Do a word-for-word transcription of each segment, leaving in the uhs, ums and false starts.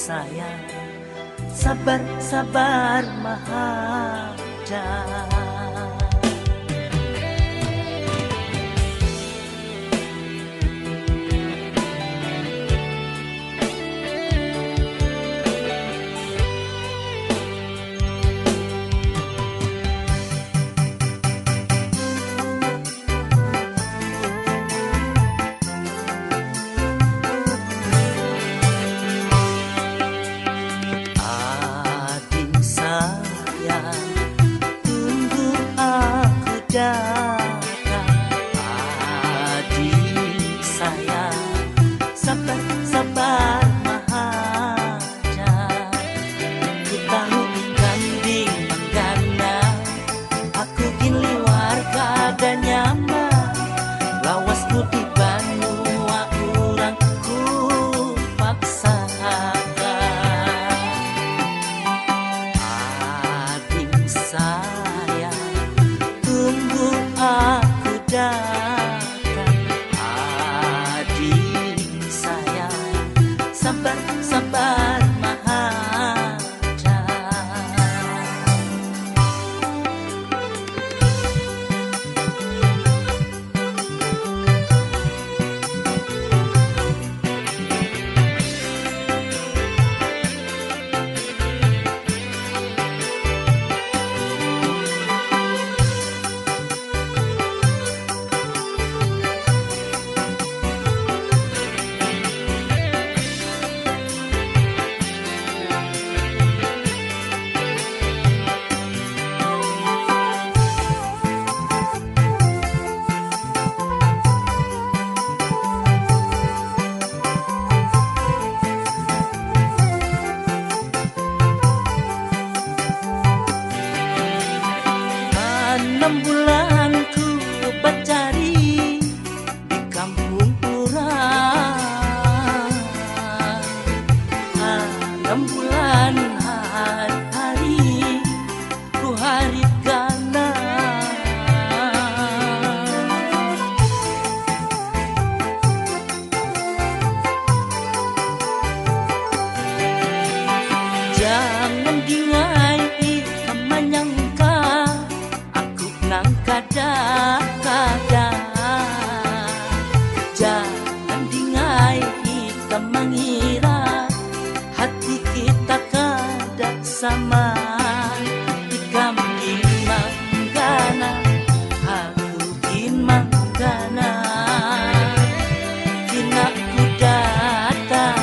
Sayang, sabar, sabar mahada. Ading sayang, tunggu aku datang. Ading sayang, sabar, sabar mahada. Ku tahu ikam di manggana, aku gin liwar kada nyaman. Lawasku di banua urang ku paksakan. Ading sayang, tunggu aku datang. Ading sayang, sabar, sabar mahada. Anam bulan ku bacari di kampung urang. Anam bulan hari-hari ku harit ganal. Jangan dingai ikam manyangka aku nang kada-kada. Jangan dingai ikam mangira hati kita kada sama. Ikam gin manggana, aku gin manggana. Kina ku datang,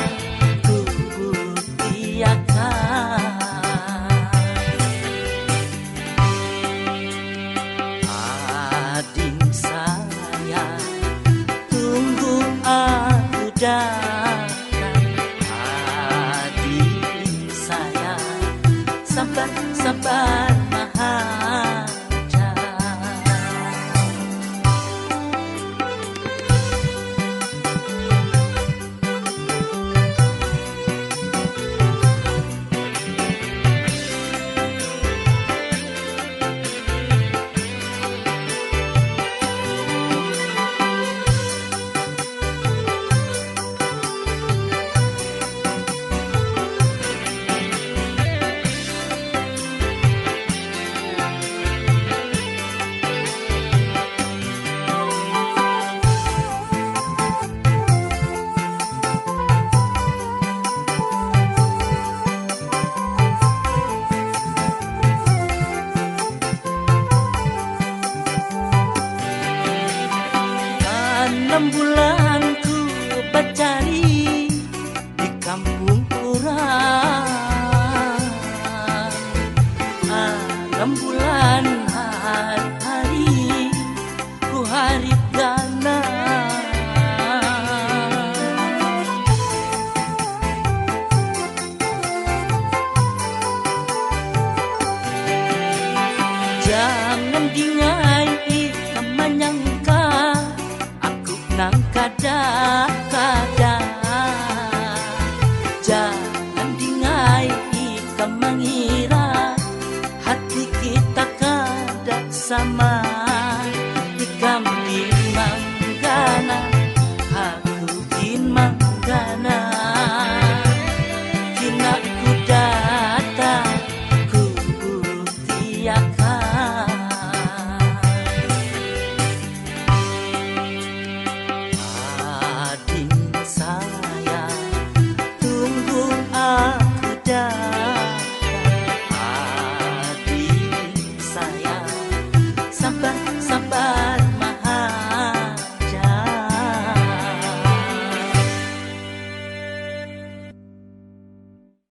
ku buktiakan. Ading sayang, tunggu aku datang. Ading sayang, sabar, sabar mahada. Anam bulan ku bacari di kampung urang. Anam bulan hari-hari ku harit ganal. Jangan dingai ikam manyangka aku nang kada-kada. Jangan dingai ikam mangira hati kita kada sama. Ikam gin manggana, aku gin manggana.